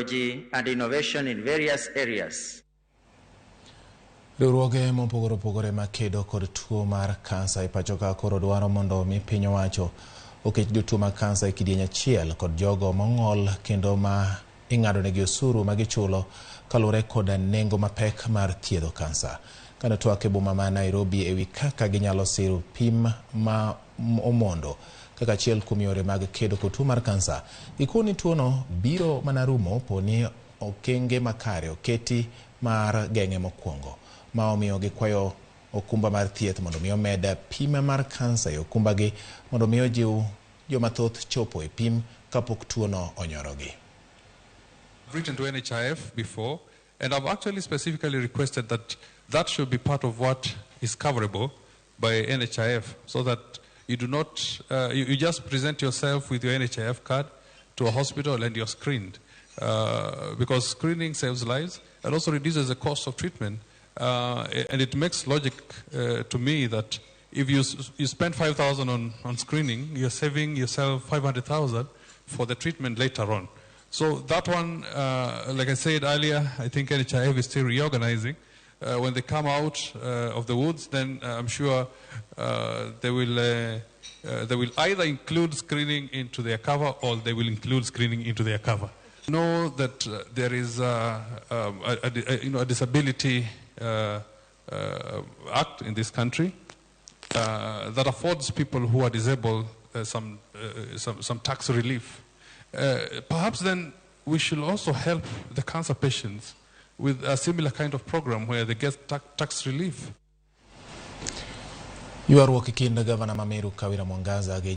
technology and innovation in various areas. Riwruoge mopogore opogore makedo kod tuo mar kansa e pacho ka koro dwaro mondo mi piny owacho oket jotuo mag kansa e kidieny achiel kod jogo mong'ol kendo ma ing'adonegi osuru ma gichulo kaluwore kod nengo mapek mar thiedho kansa. Kane twak e boma ma Nairobi ewi kaka ginyalo siro pim ma omondo kaka achiel kuom yore mag kedo kod tuo mar kansa, gikoni ni tuono biro mana rumo poni okenge makare oketi mar geng'e mokwongo ma omiyo gikwayo okumba mar thieth mondo mi omed pim mar kansa e okumbagi mondo mi ojiw joma thoth chopo e pim kapok tuono onyorogi. I've written to NHIF before, and I've actually specifically requested that that should be part of what is coverable by NHIF, so that you do not, you just present yourself with your NHIF card to a hospital and you're screened. Because screening saves lives and also reduces the cost of treatment. And it makes logic to me that if you spend 5,000 on screening, you're saving yourself 500,000 for the treatment later on. So that one, like I said earlier, I think NHIF is still reorganizing. When they come out of the woods, then I'm sure they will either include screening into their cover or they will include screening into their cover. Know that there is a disability act in this country that affords people who are disabled some tax relief. Perhaps then we should also help the cancer patients with a similar kind of program where they get tax relief. Ywaruok e kind gavana ma Meru Kawira Mwangaza gi